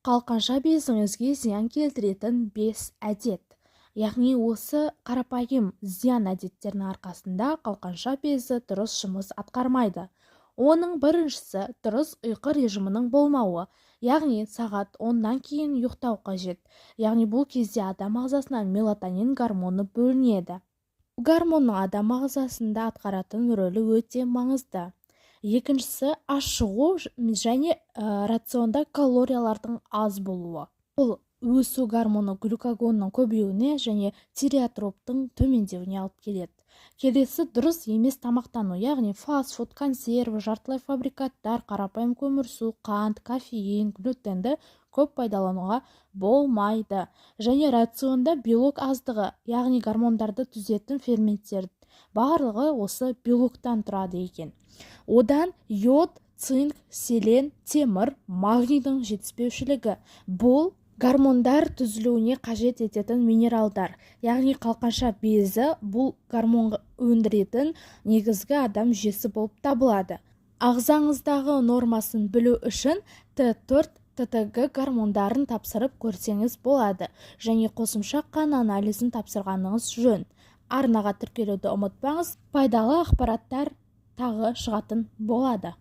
Қалқанша безіңізге зиян келтіретін 5 әдет. Яғни осы қарапайым зиян әдеттердің арқасында қалқанша безі дұрыс жұмыс атқармайды. Оның біріншісі – дұрыс ұйқы режимінің болмауы, яғни сағат 10-нан кейін ұйықтау қажет. Яғни бұл кезде адам ағзасынан мелатонин гормоны бөлінеді. Бұл гормонның адам ағзасында атқаратын рөлі өте маңызды. Екіншісі – ашығу және рационда калориялардың аз болуы. Бұл өсу гормоны глюкагонның көбеюіне және тиреотроптың төмендеуіне алып келеді. Келесі – дұрыс емес тамақтану, яғни фастфуд, консерві, жартылай фабрикаттар, қарапайым көмірсу, қант, кофеин, глютенді көп пайдалануға болмайды. Және рационда белок аздығы, яғни гормондарды түзетін ферменттер барлығы осы белоктан тұрады екен. Одан йод, цинк, селен, темір, магнийдің жетіспеушілігі. Бұл гормондар түзілуіне қажет ететін минералдар. Яғни қалқанша безі бұл гормон өндіретін негізгі адам жүйесі болып табылады. Ағзаңыздағы нормасын білу үшін Т4, ТТГ гормондарын тапсырып көрсеңіз болады және қосымша қан анализін тапсырғаныңыз жөн. Арнаға тіркелуді ұмытпаңыз, пайдалы ақпараттар тағы шығатын болады.